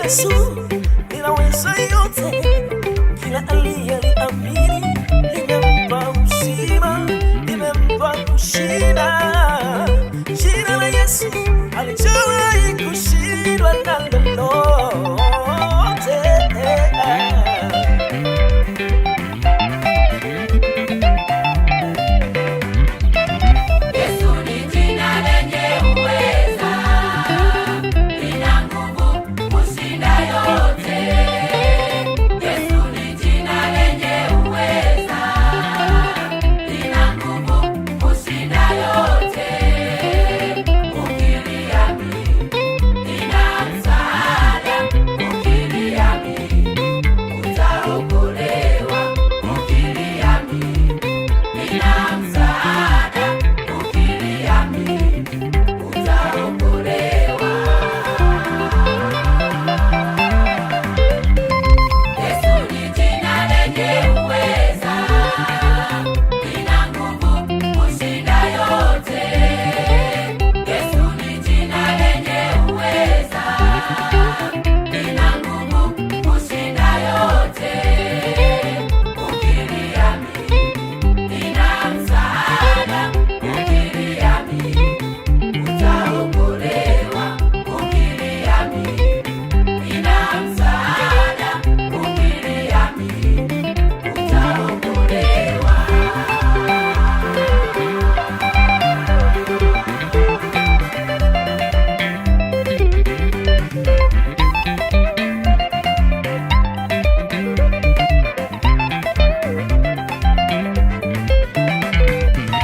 Yesu linaweza yote, kila aliyeliamini limempa uzima, limempa kushinda. Jina la Yesu halijawahi kushindwa na lolote. Yesu ni jina lenye uweza, lina nguvu kushinda yote. Yesu ni jina lenye uweza, lina nguvu kushinda yote. Ukiliamini lina msaada, ukiliamini utaokolewa. Ukiliamini lina msaada, ukiliamini utaokolewa. Yesu ni jina lenye uweza, lina nguvu kushinda yote. Yesu ni jina lenye uweza, lina nguvu kushinda yote. Ukiliamini lina msaada, ukiliamini utaokolewa. Ukiliamini lina msaada, ukiliamini utaokolewa.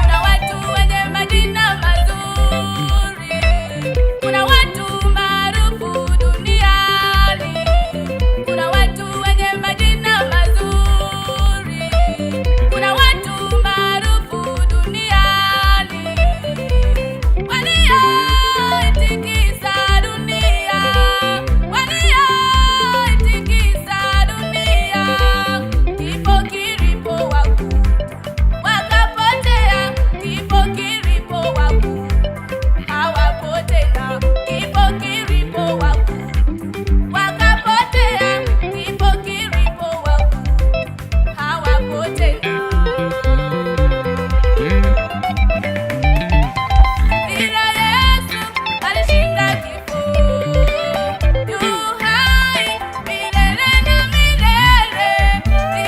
Kuna watu wenye majina mazuri, kuna watu maarufu duniani, kuna watu wenye majina mazuri, kuna watu maarufu duniani, walioitikisa dunia, walioitikisa dunia, kifo kilipowakuta wakapotea, kifo kilipowakuta hawapo tena, kifo kilipowakuta wakapotea, kifo kilipowakuta hawapo tena. Ila Yesu alishinda kifo, yu hai milele na milele.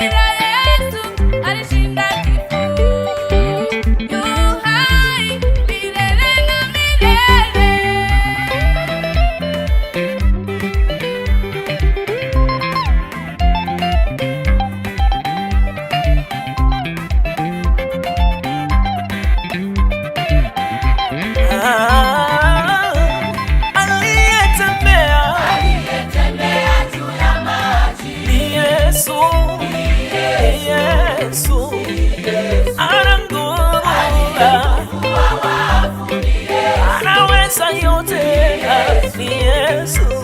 Ila Yesu alishinda kifo, yu hai milele na milele. Ah, aliyetembea Aliyetembea juu ya maji, ni Yesu, ni Yesu, ana nguvu, wa wafu ni Yesu, anaweza yote, ni Yesu.